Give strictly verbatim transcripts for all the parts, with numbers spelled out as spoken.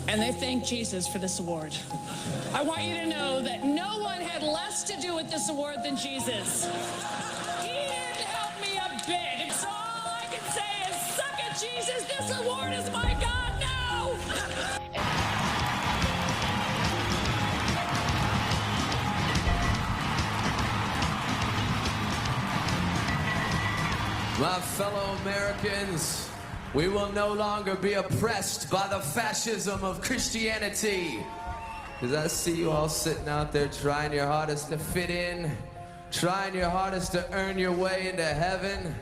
And they thanked Jesus for this award. I want you to know that no one had less to do with this award than Jesus. He didn't help me a bit. So all I can say is, "Suck it, Jesus. This award is my God." No! My fellow Americans, we will no longer be oppressed by the fascism of Christianity. Because I see you all sitting out there trying your hardest to fit in, trying your hardest to earn your way into heaven.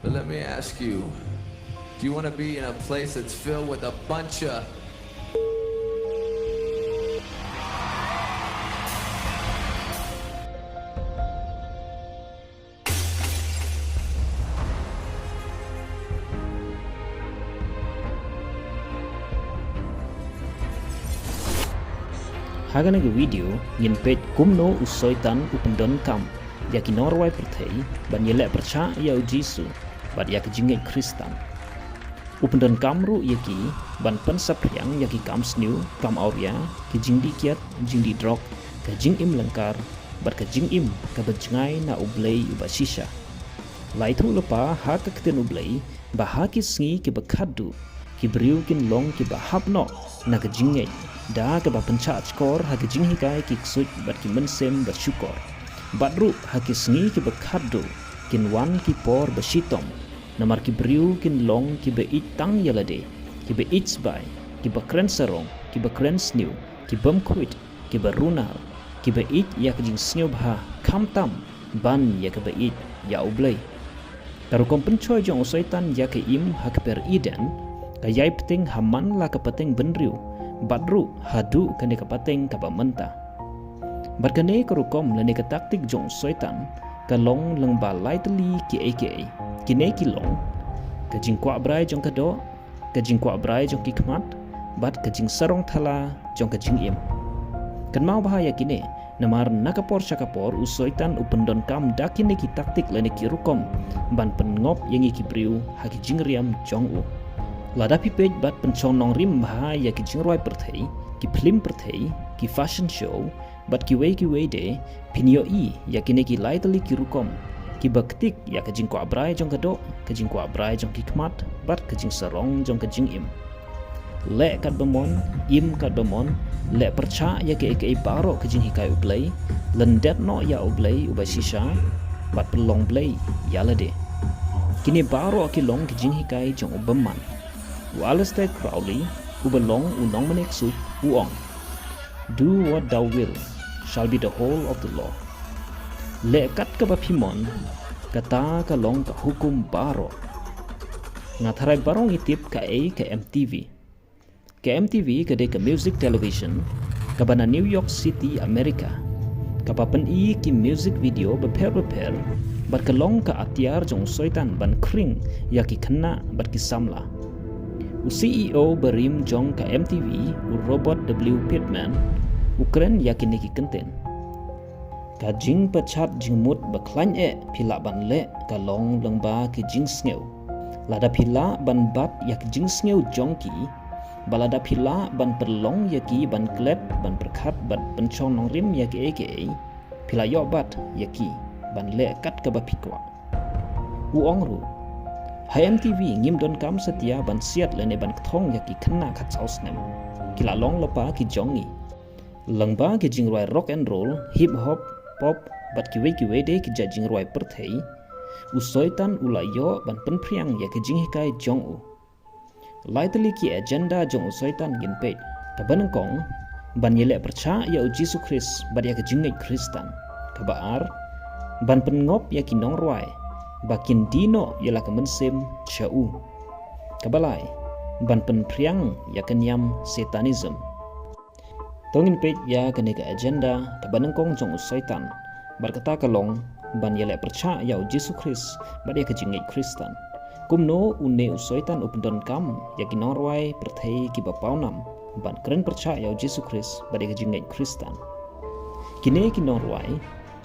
But let me ask you, do you want to be in a place that's filled with a bunch of Ha kane ka video ngin peit kumno u Soitan u pyndonkam ïa ki nongrwai pyrthei ban ïaleh pyrshah ïa u Jisu bad ïa ka jingngeit Khristan. U pyndonkam ruh ïa ki ban pynsaphriang ïa ki kam sniew, kam awria, ki jingdih kiad, jingdih drok, ka jingim lyngkar bad ka jingim kaba jngai na U Blei uba shisha. La ïathuh lypa ha ka ktien U Blei ba ha ki sngi kiba khatduh ki briew kin long kiba hap noh na ka jingngeit da kaba pynshah shkor ha ki jinghikai ki ksuid bad ki mynsiem ba shukor. Bad ruh ha ki sngi kiba khatduh kin wan ki por ba shitom, namar ki briew kin long kiba ïeit tang ïa lade, kiba ïeit sbai, kiba kren sarong, kiba kren sniew, ki bym khuid, kiba runar, kiba ïeit ïa ka jingsngewbha khamtam ban ïa kaba ïeit ïa U Blei. Ka rukom pynshoi jong u Soitan ïa ka im ha kper Eden ka ïai pteng ha man la ka pateng bynriew bad ruh haduh kane ka pateng kaba mynta. Bad kane ka rukom lane ka taktik jong u Soitan ka long lyngba lai tylli kiei kiei. Kine ki long ka jingkwah brai jong ka doh, ka jingkwah brai jong ki khmat bad ka jingsarong thala jong ka jingim. Kynmaw bha ïa kine, namar na ka por sha ka por u Soitan u pyndonkam da kine ki taktik lane ki rukom ban pynngop ïa ngi ki briew ha ki jingriam jong u. Lada phi peit bad pynshong nongrim bha ïa ki jingrwai pyrthei, ki phlim pyrthei, ki fashion show bad kiwei kiwei de, phin ïohi ïa kine ki lai tylli ki rukom kiba ktik ïa ka jingkwah brai jong ka doh, ka jingkwah brai jong ki khmat bad ka jingsarong jong ka jingim. Leh katba mon, im katba mon, leh pyrshah ïa kaei kaei baroh ka jinghikai U Blei, lyndet noh ïa U Blei uba shisha bad pynlong blei ïa lade. Kine baroh ki long ki jinghikai jong u bymman. U Aleister Crowley, uba long u nongmane ksuid, u ong, "Do what thou wilt shall be the whole of the law." Leh kat kaba phi mon, kata ka long ka hukum baroh. Nga tharai baroh ngi tip kaei ka M T V. Ka M T V ka dei ka music television kaba na New York City, America, kaba pyni ki music video bapher bapher bad ka long ka atiar jong u Soitan ban khring ïa ki khynnah bad ki samla. U C E O barim jong ka M T V, u Robert W Pittman, u kren ïa kine ki kyntien. Ka jingpyrchat jingmut ba khlaiñ eh phi lah ban leh ka long lyngba ki jingsngew. Lada phi lah ban bat ïa ki jingsngew jong ki, bad lada phi lah ban pynlong ïa ki ban klet, ban pyrkhat bad pynshong nongrim ïa kiei kiei, phi lah ïoh bat ïa ki ban leh kat kaba phi kwah. U ong ruh, ha M T V ngim donkam satia ban siat lane ban kthong ïa ki khynnah khatsaw snem. Ki la long lypa ki jong ngi. Lyngba ki jingrwai rock and roll, hip hop, pop bad kiwei kiwei de ki jait jingrwai pyrthei, u Soitan u la ïoh ban pynphriang ïa ki jinghikai jong u. Lai tylli ki agenda jong u Soitan ngin peit. Kaba nyngkong, ban ïaleh pyrshah ïa u Jisu Khrist bad ïa ka jingngeit Khristan. Kaba ar, ban pynngop ïa ki nongrwai ba kin die noh ïa la ka mynsiem sha u. Kaba lai, ban pynphriang ïa ka niam Satanism. To ngin peit ïa kane ka agenda kaba nyngkong jong u Soitan. Bad kata ka long ban ïaleh pyrshah ïa u Jisu Khrist bad ïa ka jingngeit Khristan. Kumno une u Soitan u pyndonkam ïa ki nongrwai pyrthei kiba pawnam ban kren pyrshah ïa u Jisu Khrist bad ïa ka jingngeit Khristan. Kine ki nongrwai,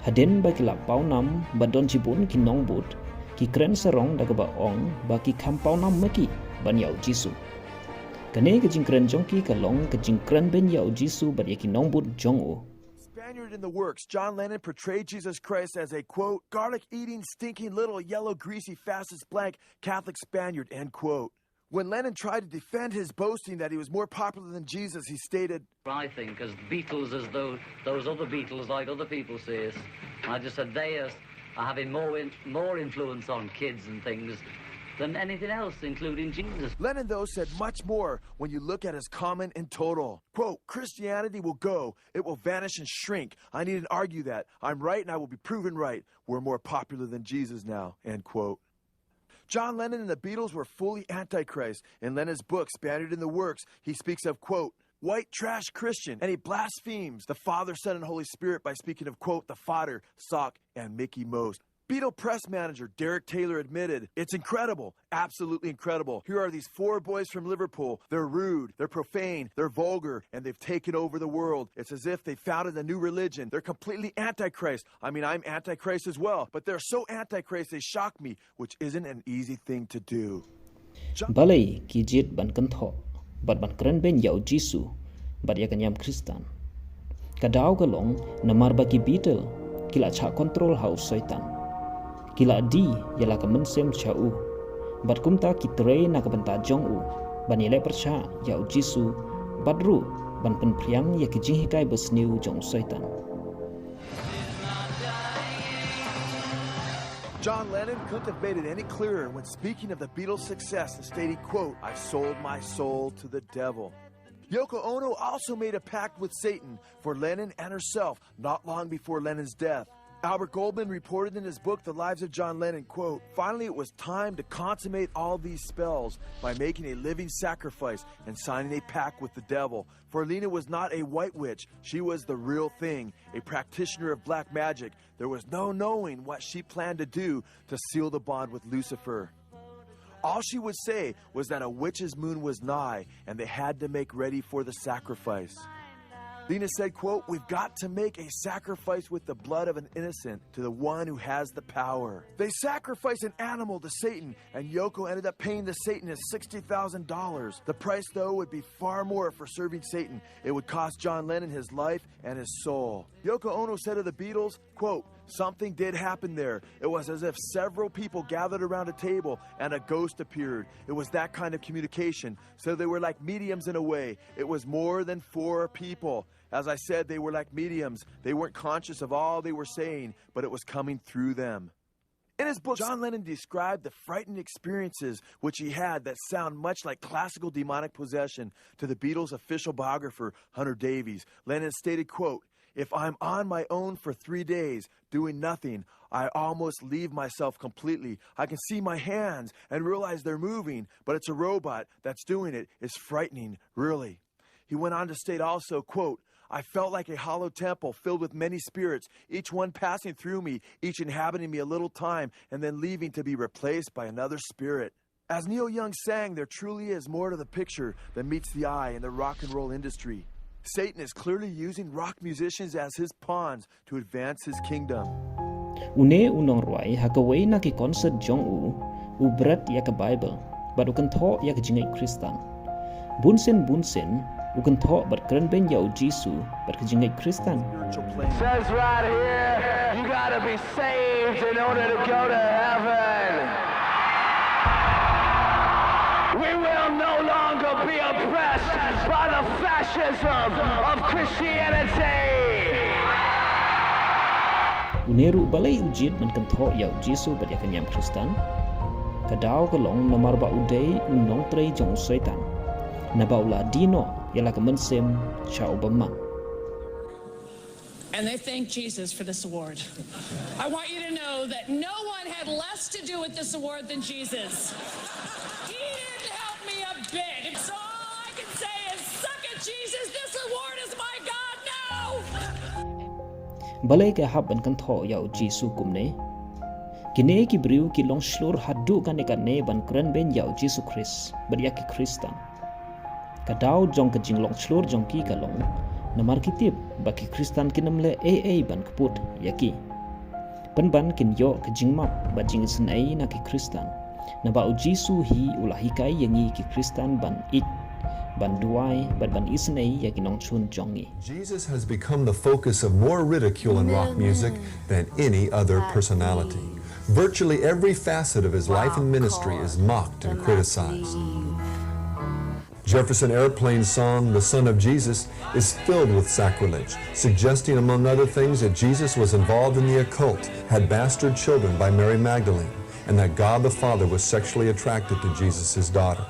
hadien ba ki la pawnam bad don shibun ki nongbud, ki kren sarong da kaba ong ba ki kham pawnam ma ki ban ïa u Jisu. Kane ka jingkren jong ki ka long ka jingkren beiñ ïa u Jisu bad ïa ki nongbud jong u. Spaniard in the works, John Lennon portrayed Jesus Christ as a, quote, garlic eating, stinking little yellow, greasy, fascist, blank, Catholic Spaniard, end quote. When Lennon tried to defend his boasting that he was more popular than Jesus, he stated, I think, as Beatles as though those other Beatles, like other people, see us. I just said they are, are having more, in, more influence on kids and things than anything else, including Jesus. Lennon, though, said much more when you look at his comment in total. Quote, Christianity will go, it will vanish and shrink. I needn't argue that. I'm right and I will be proven right. We're more popular than Jesus now, end quote. John Lennon and the Beatles were fully antichrist. In Lennon's book, Spaniard in the Works, he speaks of, quote, white trash Christian, and he blasphemes the Father, Son, and Holy Spirit by speaking of, quote, the Father, Sock, and Mickey Most. Beatle press manager Derek Taylor admitted, it's incredible, absolutely incredible. Here are these four boys from Liverpool. They're rude, they're profane, they're vulgar, and they've taken over the world. It's as if they founded a new religion. They're completely antichrist. I mean, I'm antichrist as well, but they're so antichrist they shock me, which isn't an easy thing to do. Balei ki jied ban kynthoh bad ban kren beiñ ïa u Jisu bad ïa ka niam Khristan? Ka daw ka long namar ba ki Beatle ki la chah kontrol ha u Soitan. Ki la die ïa la ka mynsiem sha u bad kumta ki trei na ka bynta jong u ban ïaleh pyrshah ïa u Jisu bad ruh ban pynphriang ïa ki jinghikai basniew jong u Soitan. John Lennon couldn't have made it any clearer when speaking of the Beatles' success and stating, quote, I sold my soul to the devil. Yoko Ono also made a pact with Satan for Lennon and herself not long before Lennon's death. Albert Goldman reported in his book, The Lives of John Lennon, quote, finally it was time to consummate all these spells by making a living sacrifice and signing a pact with the devil. For Lena was not a white witch. She was the real thing, a practitioner of black magic. There was no knowing what she planned to do to seal the bond with Lucifer. All she would say was that a witch's moon was nigh and they had to make ready for the sacrifice. Lena said, quote, we've got to make a sacrifice with the blood of an innocent to the one who has the power. They sacrificed an animal to Satan, and Yoko ended up paying the Satanist sixty thousand dollars. The price, though, would be far more for serving Satan. It would cost John Lennon his life and his soul. Yoko Ono said of the Beatles, quote, something did happen there. It was as if several people gathered around a table and a ghost appeared. It was that kind of communication. So they were like mediums in a way. It was more than four people. As I said, they were like mediums. They weren't conscious of all they were saying, but it was coming through them. In his book, John Lennon described the frightening experiences which he had that sound much like classical demonic possession to the Beatles' official biographer, Hunter Davies. Lennon stated, quote, if I'm on my own for three days, doing nothing, I almost leave myself completely. I can see my hands and realize they're moving, but it's a robot that's doing it. It's frightening, really. He went on to state also, quote, I felt like a hollow temple filled with many spirits, each one passing through me, each inhabiting me a little time, and then leaving to be replaced by another spirit. As Neil Young sang, there truly is more to the picture than meets the eye in the rock and roll industry. Satan is clearly using rock musicians as his pawns to advance his kingdom. Une u nongrwai ha kawei na ki concert jong u, u bret ïa ka Bible bad u kynthoh ïa ka jingngeit Khristan. Bunsien bunsien u kynthoh bad kren beiñ ïa u Jisu bad ka jingngeit Khristan. Says right here, you gotta be saved in order to go to heaven. We will no longer be oppressed by the fascism of Christianity. Une ruh balei u jied ban kynthoh ïa u Jisu bad ïa ka niam Khristan? Ka daw ka long namar ba u dei u nongtrei jong u Soitan. Naba u la die noh ïa la ka mynsiem sha u bymman. And they thanked Jesus for this award. I want you to know that no one had less to do with this award than Jesus. He didn't help me a bit. So all I can say is, suck it, Jesus. This award is my God now. Balei ka hap ban kynthoh ïa u Jisu kumne? Kine ki briew ki long shlur haduh kane kane ban kren beiñ ïa u Jisu Khrist bad ïa ki Khristan. Ka daw jong ka jinglong shlur jong ki ka long namar ki tip ba ki Khristan kin ym leh ei ei ban kput ïa ki. Pynban kin ïoh ka jingmap bad jingisynei na ki Khristan. Naba u Jisu hi u la hikai ïa ngi ki Khristan ban ïeit ban duwai bad ban isynei ïa ki nongshun jong ngi. Jesus has become the focus of more ridicule in rock music than any other personality. Virtually every facet of his life and ministry is mocked and criticized. Jefferson Airplane's song, The Son of Jesus, is filled with sacrilege, suggesting, among other things, that Jesus was involved in the occult, had bastard children by Mary Magdalene, and that God the Father was sexually attracted to Jesus' daughter.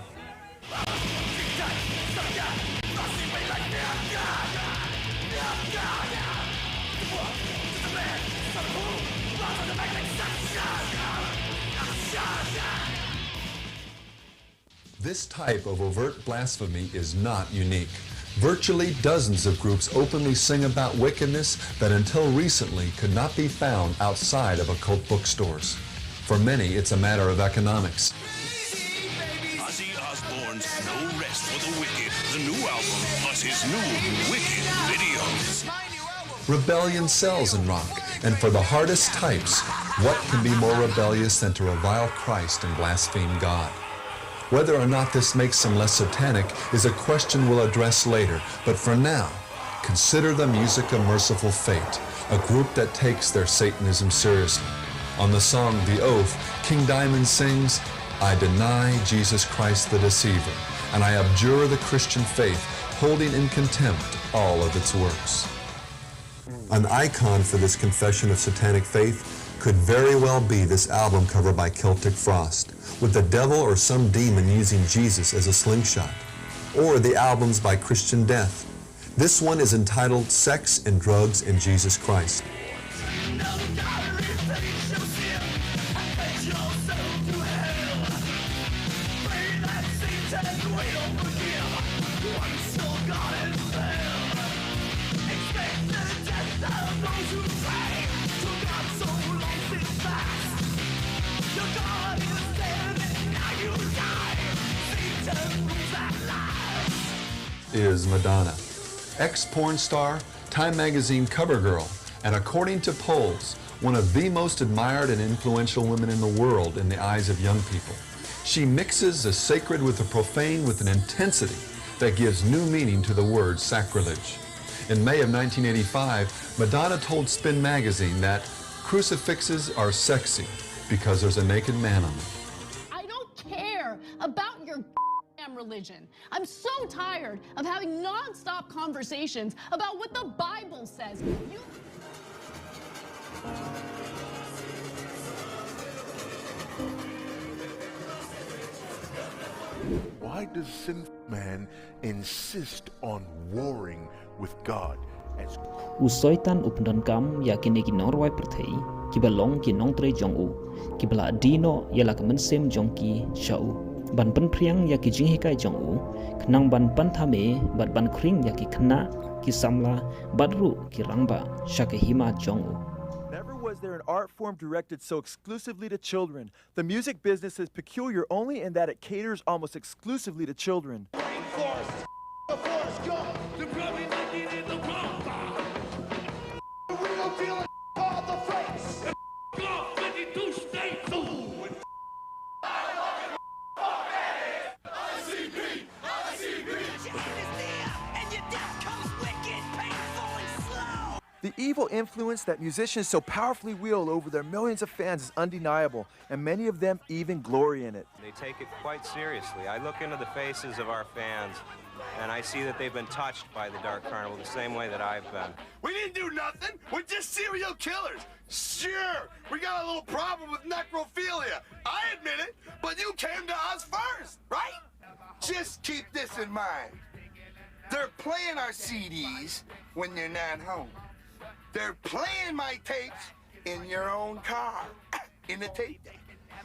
This type of overt blasphemy is not unique. Virtually dozens of groups openly sing about wickedness that until recently could not be found outside of occult bookstores. For many, it's a matter of economics. Ozzy Osbourne's No Rest for the Wicked, the new album, plus his new wicked videos. Rebellion sells in rock, and for the hardest types, what can be more rebellious than to revile Christ and blaspheme God? Whether or not this makes them less satanic is a question we'll address later, but for now, consider the music of Mercyful Fate, a group that takes their Satanism seriously. On the song The Oath, King Diamond sings, I deny Jesus Christ the deceiver, and I abjure the Christian faith, holding in contempt all of its works. An icon for this confession of satanic faith could very well be this album cover by Celtic Frost, with the devil or some demon using Jesus as a slingshot, or the albums by Christian Death. This one is entitled Sex and Drugs and Jesus Christ. Is Madonna, ex porn star, Time magazine cover girl, and according to polls, one of the most admired and influential women in the world in the eyes of young people. She mixes the sacred with the profane with an intensity that gives new meaning to the word sacrilege. In May of nineteen eighty-five, Madonna told Spin magazine that crucifixes are sexy because there's a naked man on them. I don't care about your damn religion. I'm so tired of having nonstop conversations about what the Bible says. You Why does sinful man insist on warring with God as U Soitan u pyndonkam ïa kine ki nongrwai pyrthei kiba long ki nongtrei jong u, kiba la die noh ïa la ka mynsiem jong ki sha u, ban pynphriang ïa ki jinghikai jong u, khnang ban pynthame bad ban khring ïa ki khynnah, ki samla bad ruh ki rangbah sha ka hima jong u. Never was there an art form directed so exclusively to children. The music business is peculiar only in that it caters almost exclusively to children. The evil influence that musicians so powerfully wield over their millions of fans is undeniable, and many of them even glory in it. They take it quite seriously. I look into the faces of our fans, and I see that they've been touched by the Dark Carnival the same way that I've been. We didn't do nothing. We're just serial killers. Sure, we got a little problem with necrophilia. I admit it, but you came to us first, right? Just keep this in mind. They're playing our C Ds when you're not home. They're playing my tapes in your own car, in the tape deck.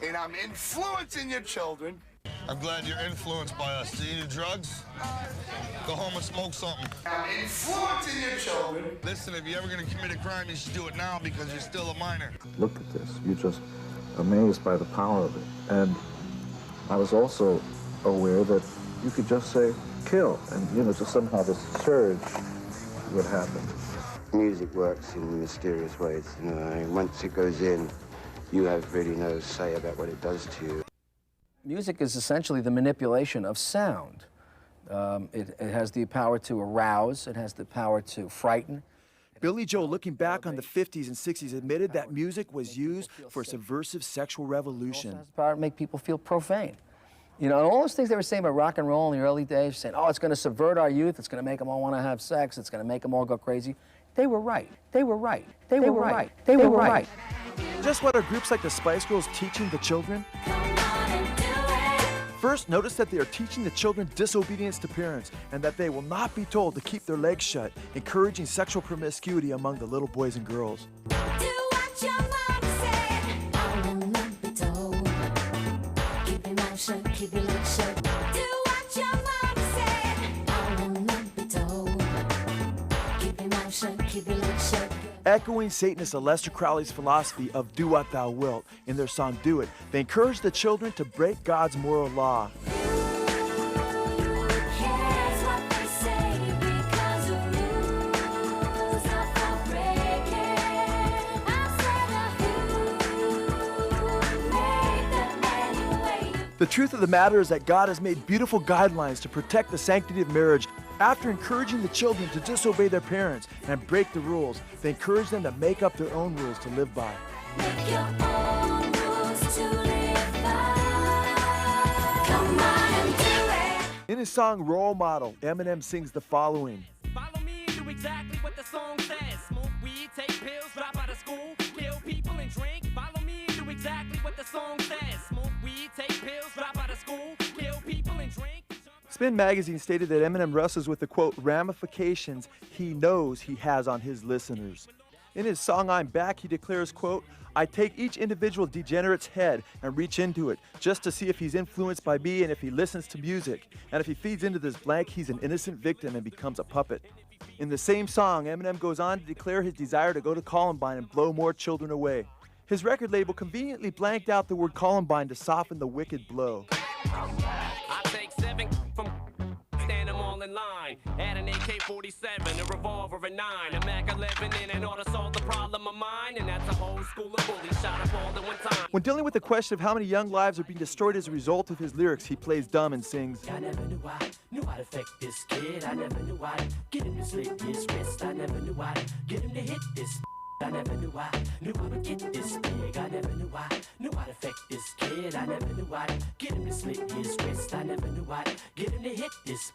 And I'm influencing your children. I'm glad you're influenced by us. Do you do drugs? Go home and smoke something. I'm influencing your children. Listen, if you're ever going to commit a crime, you should do it now because you're still a minor. Look at this. You're just amazed by the power of it. And I was also aware that you could just say, kill, and, you know, just somehow this surge would happen. Music works in mysterious ways. You know, I mean, once it goes in, you have really no say about what it does to you. Music is essentially the manipulation of sound. Um, it, it has the power to arouse, it has the power to frighten. Billie Joe, looking back on the fifties and sixties, admitted that music was used for subversive sexual revolution. It has the power to make people feel profane. You know, and all those things they were saying about rock and roll in the early days, saying, oh, it's going to subvert our youth, it's going to make them all want to have sex, it's going to make them all go crazy. They were right. They were right. They were right. They were right. Just what are groups like the Spice Girls teaching the children? First, notice that they are teaching the children disobedience to parents and that they will not be told to keep their legs shut, encouraging sexual promiscuity among the little boys and girls. Do what your mom said. I will not be told. Keep your mouth shut, keep your lips shut. Do what your mom said. I will not be told. Keep your mouth shut, keep your lips shut. Echoing Satanist Aleister Crowley's philosophy of do what thou wilt in their song Do It, they encourage the children to break God's moral law. Cares what they say because the rules are for breaking. I said a who made them anyway. The truth of the matter is that God has made beautiful guidelines to protect the sanctity of marriage. After encouraging the children to disobey their parents and break the rules, they encourage them to make up their own rules to live by. Make your own rules to live by. Come on and do it. In his song Role Model, Eminem sings the following. Follow me, do exactly what the song says. Smoke weed, take pills, drop out of school, kill people and drink. Follow me, do exactly what the song says. Smoke weed, take pills, drop out of school, kill people and drink. Spin magazine stated that Eminem wrestles with the, quote, ramifications he knows he has on his listeners. In his song I'm Back, he declares, quote, I take each individual degenerate's head and reach into it just to see if he's influenced by me and if he listens to music. And if he feeds into this blank, he's an innocent victim and becomes a puppet. In the same song, Eminem goes on to declare his desire to go to Columbine and blow more children away. His record label conveniently blanked out the word Columbine to soften the wicked blow. I take seven from stand them all in line. Add an A K forty-seven, a revolver, a nine, a Mac eleven, and an order solve the problem of mine. And that's a whole school of bullies shot up all at one time. When dealing with the question of how many young lives are being destroyed as a result of his lyrics, he plays dumb and sings. I never knew I knew I'd affect this kid. I never knew I'd get him to slit his wrist. I never knew I'd get him to hit this. I never knew I knew I would get this big. I never knew I knew I'd affect this kid. I never knew I'd get him to slit his wrist. I never knew I'd get him to hit this.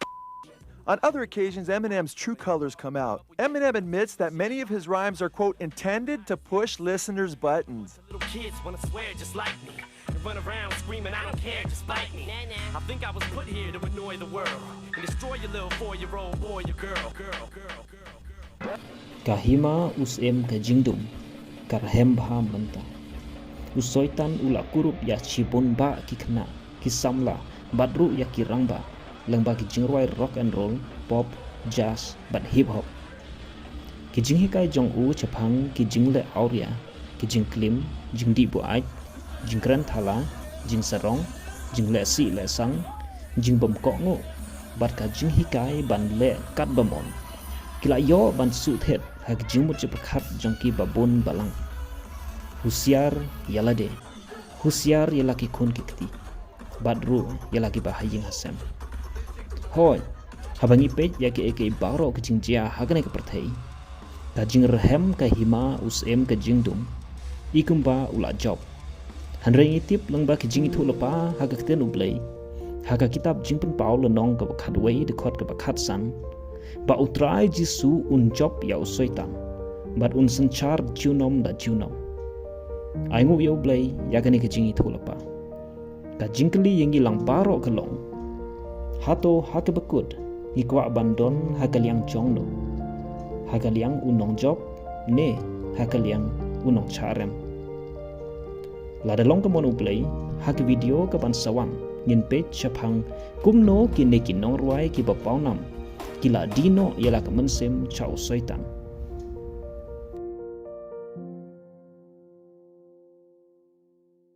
On other occasions, Eminem's true colors come out. Eminem admits that many of his rhymes are, quote, intended to push listeners' buttons. Little kids wanna swear just like me. And run around screaming, I don't care, just bite me. I think I was put here to annoy the world and destroy your little four-year-old boy, your girl, girl, girl, girl, girl. Ka hima u syiem ka jingdum, ka rhem bha mynta. U soitan u la kurup ïa shibun bah ki khynnah, ki samla, bad ruh ïa ki rangbah, lyngba ki jingrwai rock and roll, pop, jazz, bad hip hop. Ki jinghikai jong u shaphang ki jingleh awria, ki jingklim, jingdih buaid, jingkren thala, jingsarong, jingleh sih leh sang, jingbym kohnguh, bad ka jinghikai ban leh kat ba mon. Ki la ïoh ban suhthied ha ki jingmut jingpyrkhat jong ki babun balang. Husiar ïa lade, husiar ïa la ki khun ki kti, bad ruh ïa la ki ba ha ïing ha sem. Hooid, haba ngi peit ïa kiei kiei baroh ki jingjia ha kane ka pyrthei, ka jingrhem ka hima u syiem ka jingdum, i kumba u la jop. Hynrei ngi tip lyngba ki jingithuh lypa ha ka ktien U Blei, ha ka kitab Jingpynpaw lynnong kaba khatwei dkhot kaba khatsan, ba U Trai Jisu un jop ïa u soitan, bad un synshar junom da junom. Ai nguh ïa U Blei ïa kane ka jingithuh lypa. Ka jingkylli ïa ngi lang baroh ka long, hato ha kaba kut ngi kwah ban don ha ka liang jong no? Ha ka liang u nongjop ne ha ka liang u nongshah rem? Lada long ka mon U Blei, ha ka video kaban sa wan ngin peit shaphang kumno kine ki nongrwai kiba pawnam ki la die noh ïa la ka mynsiem sha u soitan.